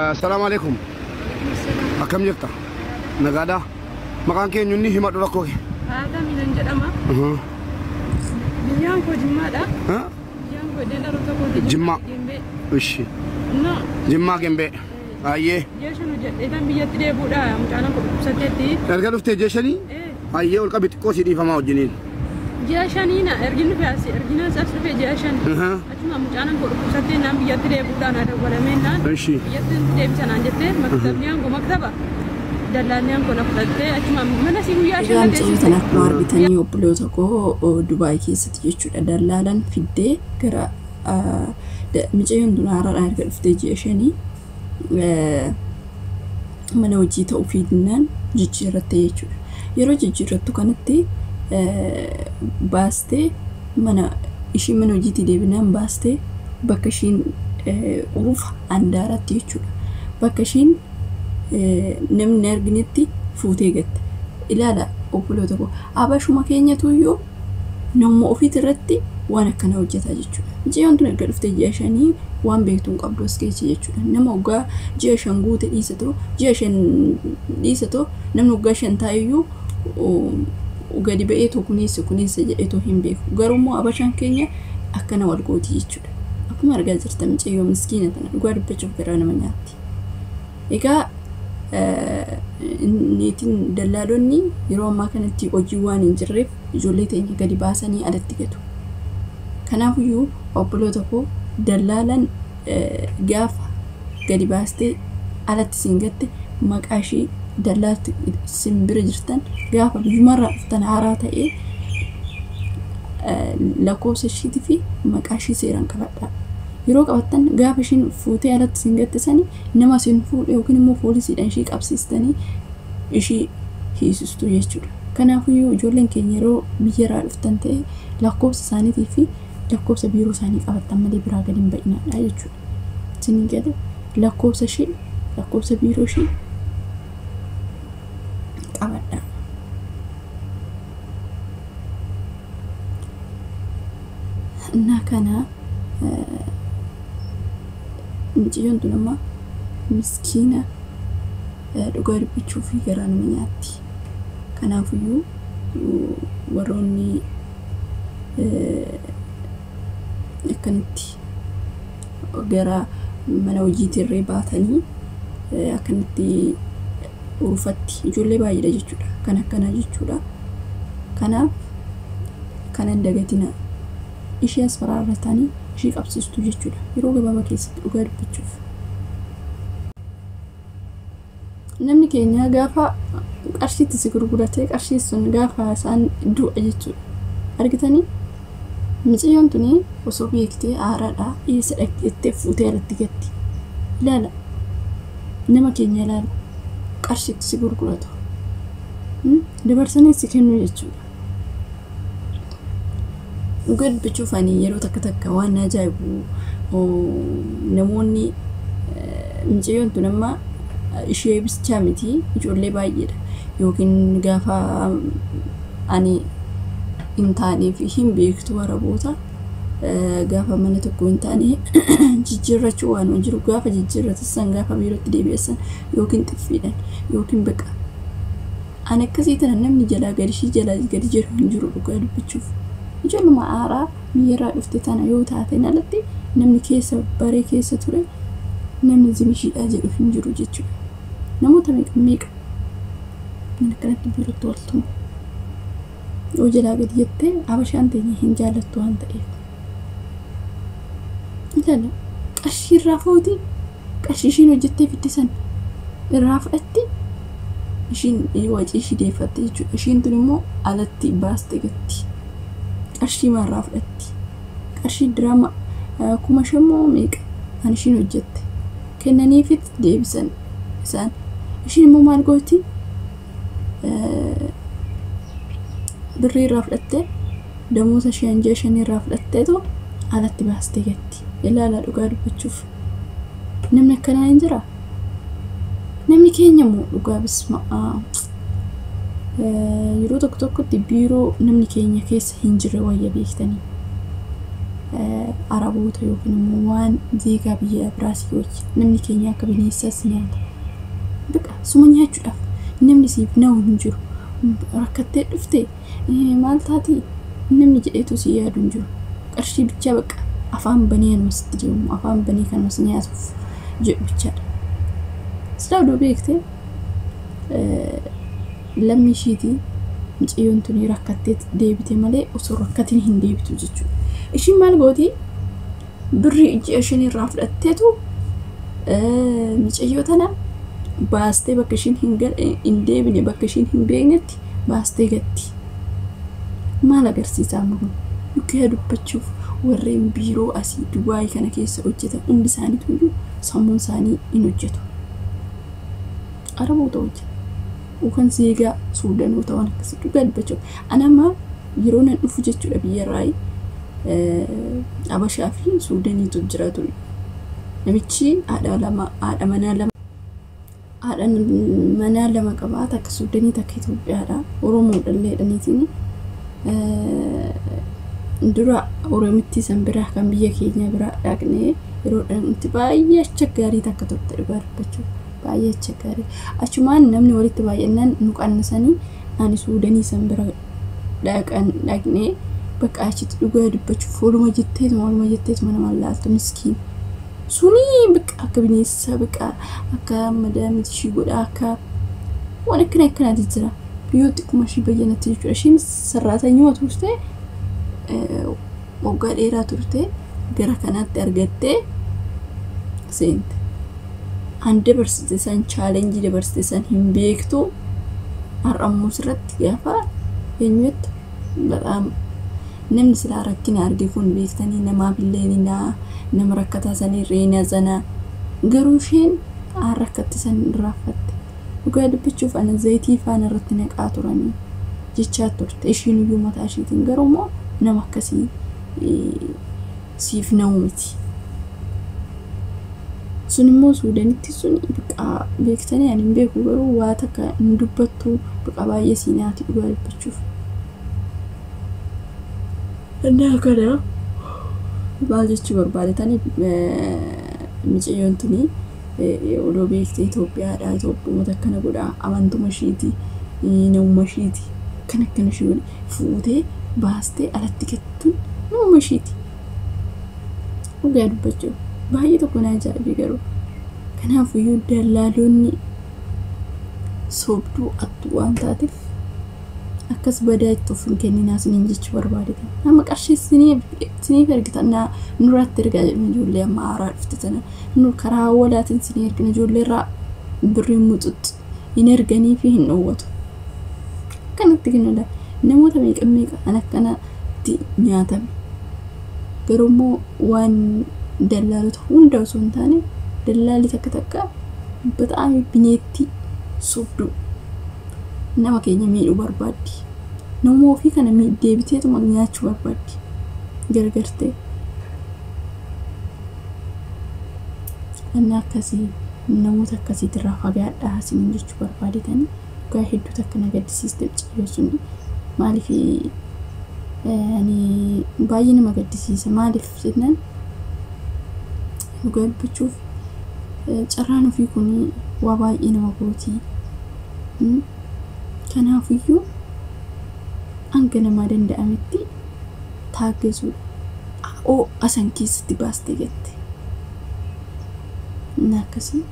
Assalaamu alaikum. Akkam jirta? Nagaadhaa? Maqaan kee eenyunni himadhu rakkoo kee. Haadha Miilan jedhama. Biyyaan koo Jimmaadha. Biyyaan koo iddeen dhaloota kooti. Jimmaa. Gembee. Ishi. No, Jimmaa Gembee. Ayyee. Ji'a shan hojjedhee biyyatti deebi'uudha. Mucaan koo dhukkubsatteetti. Erga dhuftee ji'a shanii? Ayyee ol qabi xiqqoo si dhiifamaa wajjiniin. Ji'a shanii na ergin dhufe asi ergin as dhufe ji'a shan. Achuma mucaan koo dhukkubsattee naan biyyatti deebi'uudha na dawwalamee naan. Ishi. Biyyatti deebisa naan jettee maktabni aangoo maktaba. Dallaalli aangoo na fudhattee achuma mana si guyyaa Egaa shan na mucayyoo teessiste. tana akkuma argitanii obboloota koo Dubaay keessatti jechuudha dallaalan fiddee gara mucayyoon tun haaraadhaan erga dhuftee ji'a shanii mana hojii ta'uu fiidinnaan jijjiirratte jechuudha. Yeroo jijjiirrattu kanatti baastee mana ishii mana hojiitti deebinaan baastee bakka ishiin urufa handaaratti jechuudha. Bakka ishiin namni hin arginetti fuutee gatte. Ilaala obboloota koo abashuma keenyatu iyyuu namuma ofiit irratti waan akkana hojjetaa jechuudha. Mucayyoon tun erga dhuftee ji'a shanii waan beektu hin qabdu as keessa jechuudha. Nama waggaa ji'a shan guute dhiisatoo ji'a shan dhiisatoo namni waggaa shan taa'eyyuu gadi ba'eetoo kuneessa kuneessa jedheetoo hin beeku. Garuu immoo abashaan keenya akkana wal gooti jechuudha. Akkuma argaa jirtan mucayyoo miskiina tana dhugaa dubbachuuf garaa nama nyaatti. Egaa niitiin dallaalonni yeroo ammaa kanatti hojii waan hin jirreef ijoollee teenya gadi baasanii alatti gatu. Kanaafiyyuu obboloota koo dallaalan gaafa gadi baastee alatti siin gatte maqaa ishii dallaatti isin bira jirtan gaafa biyyumarraa dhuftan haaraa ta'ee lakkoofsa ishiitii fi maqaa ishii seeraan qabadhaa. Yeroo qabattan gaafa ishiin fuutee alatti siin gatte sani nama isin fuudhe yookiin immoo poolisiidhaan ishii qabsiistanii ishii hiisistu jechuudha. Kanaafiyyuu ijoolleen keenya yeroo biyyarraa dhuftan ta'e lakkoofsa isaaniitii fi lakkoofsa biiroo isaanii qabattan malee biraa gadi hin ba'inaadha jechuudha. Isinii gale lakkoofsa ishii lakkoofsa biiroo ishii qabadhaa. Innaa kana mucayyoon tun amma miskiina dhugaa dubbachuu fi garaa nama nyaatti. Kanaafiyyuu warroonni akkanatti gara mana hojiitirree baatanii akkanatti urufatti ijoollee baay'eedha jechuudha. Kan akkanaa jechuudha. Kanaaf kanan dagatina ishee as faraarratanii ishee qabsiistu jechuudha. Yeroo gabaabaa keessatti dhugaa dubbachuuf. Namni keenya gaafa qarshiitti si gurguratee qarshii sun gaafa isaan du'a jechuudha. Argitanii? Mucayyoon tuni osoo beektee haaraadha eessa dhaqxeettee fuutee alatti gatti. Ilaala. Nama keenya ilaala. Qarshiitti si gurguratu. Dabarsanii si kennu jechuudha. Dhugaa dubbachuuf ani yeroo takka takka waan na ajaa'ibu namoonni mucayyoon tun amma ishee bichaa miti ijoollee baay'eedha. Yookiin gaafa ani hin taaneef hin beektu waraboota gaafa mana tokko hin taane jijjiirrachuu waan jiru gaafa jijjiirratan gaafa biirootti deebi'essan yookiin xiffiidhaan yookiin baqa. Ani akkasii tana namni jalaa gadi ishii jalaa gadi jedhu hin jiru dhugaa dubbachuuf. Ijoolluma haaraa biyyarraa dhufte tana yoo taateen alatti namni keessa baree keessa ture namni zimishiidhaa jedhu hin jiru jechuudha. Namoota meeqa meeqa mana akkanatti biirootti waltumu. Yoo jalaa gadi jettee abashaan teenya hin jaallattu waan ta'eef. Ilaala qarshii irraa fuuti qarshii ishiin hojjettee fidde san irraa fudhatti ishiin wacii ishii deeffatte jechuudha. Ishiin tun immoo alatti baastee gatti. Qarshii maarraa fudhatti. Qarshii diraama 5,000 moo meeqa kan ishiin hojjette. Kennaniifit deebisan isaan. Ishiin immoo maal gooti? Birrii irraa fudhattee damoota shan ji'a shanii irraa fudhatteetu alatti baastee gatti. Ilaalaa dhugaa dubbachuuf. Namni akkanaa hin jiraa? Namni keenya immoo dhugaa bisma'aa. Yeroo tokko tokkotti biiroo namni keenya keessa hin jirre wayya beektanii. Araboota yookiin immoo waan zeegaa biyya biraas wajji namni keenya akka bineensaas nyaata. Baqa suma nyaachuudhaaf namni siif na'u hin jiru. Rakkattee dhufte maal taati namni jedheetu si yaadu hin jiru. Qarshii bichaa baqa afaan banee anuma sitti deemu afaan banee kanuma si nyaatuuf jedhu bichaadha. Silaa odoo beektee lammii ishiitii mucayyoon tuni rakkattee deebite malee osoo rakkatiin hin deebitu jechuudha. Ishiin maal gooti birrii ji'a 5 irraa fudhatteetu mucayyoo tana baastee bakka ishiin hin deebine bakka ishiin hin beeknetti baastee gatti. Maal agarsiisa amma kun? Dhugaa dubbachuuf warreen biiroo asii Dubaayii kana keessa hojjetan hundi isaaniitu iyyuu sammuun isaanii hin hojjetu. Araboota hojjeta. Yookaan zeegaa Suudanoota waan akkasii dhugaa dubbachuuf. Ani amma yeroo nan dhufu jechuudha biyyarraa Habashaa fi Suudaniitu jira ture. Namichi haadha lama haadha manaa lama haadha manaa lama qabaa takka Suudanii takka Itoophiyaadha. Oromoodha illee jedhaniitiin dura Oromitti san biraa kan biyya keenya biraa dhaqnee yeroo dhaqnutti baay'ee achaggaarii takka turte dhugaa dubbachuuf baay'ee achaggaarii. Achumaan namni walitti baay'inaan nu qannasanii ani Suudanii san bira dhaqan dhaqnee bakka achitti dhugaa dubbachuuf waluma jetteetuma nama laaltu miskiin. Suni bakka akka bineensa bakka akka madaamiti ishii godha akka waan akkana akkanaati jira. Yoo xiqquma ishii bayyanatti jechuudha. Ishiin sarraatanyuma turte waggaa dheeraa turte gara kanaatti argattee seente. An dabarsite san challenge dabarsite san hin beektu har'ammoo sirratti gaafa eenyutti በጣም namni silaa rakkina arge kun beektanii namaaf illee ni nama rakkataa sanii reena sana garuu isheen aan rakkatti san irraanfatte. Dhugaa dubbachuuf ana zayitii faana irratti naqaa turanii jechaa turte ishiin iyyuu mataa ishiitiin garuu immoo nama akkasii siif na'u miti. Sun immoo Suudanitti sun baqa beektanii ani hin beeku garuu waa takka hin dubbattu baqa baay'ee sii nyaati dhugaa dubbachuuf. Innaa kana maal jechuu barbaadetanii micayyoon tuni odoo beektee Itoophiyaadha Itoophiyumata akkana godha amantuma ishiiti namuma ishiiti kan akkana ishii godhe fuutee baastee alatti gattuun namuma ishiiti. Dhugaa dubbachuuf baay'ee tokko na ajaa'ibe garuu kanaafuyyuu dallaalonni sobduu attuu waan taateef akkas badaa itti of hin kenninaa isiniin jechuu barbaadetan. Nama qarshii isiniif ergitan nurratti ergaa jedhama ijoollee amma haaraa dhufte tana nu karaa walaatiin isinii ergina ijoollee irraa birriin muxuxxu hin erganii fi hin dhoowwatu. Akkanatti kennudha. Namoota meeqa meeqa an akkanatti nyaatame. Garuu immoo waan dallaalota hunda osoo hin taane dallaalli takka takka በጣም bineetti sobduu nama keenya miidhuu barbaaddi. Nama ofii kana deebiteetuma nyaachuu barbaaddi. Gargartee. Inni akkasii namoota akkasiitirraa fagaadhaa isiniin jechuu barbaadetanii dhugaa hedduu takka na gaddisiiste mucayyoo suni. Maaliif ani baay'ee nama gaddisiisa maaliif jennaan dhugaa dubbachuuf carraan ofii kun waa baay'ee nama gooti. Kanaafiyyuu hanga namaa danda'ametti taaggazuudha. Oo asan keessatti baastee gatte. Inni akkasii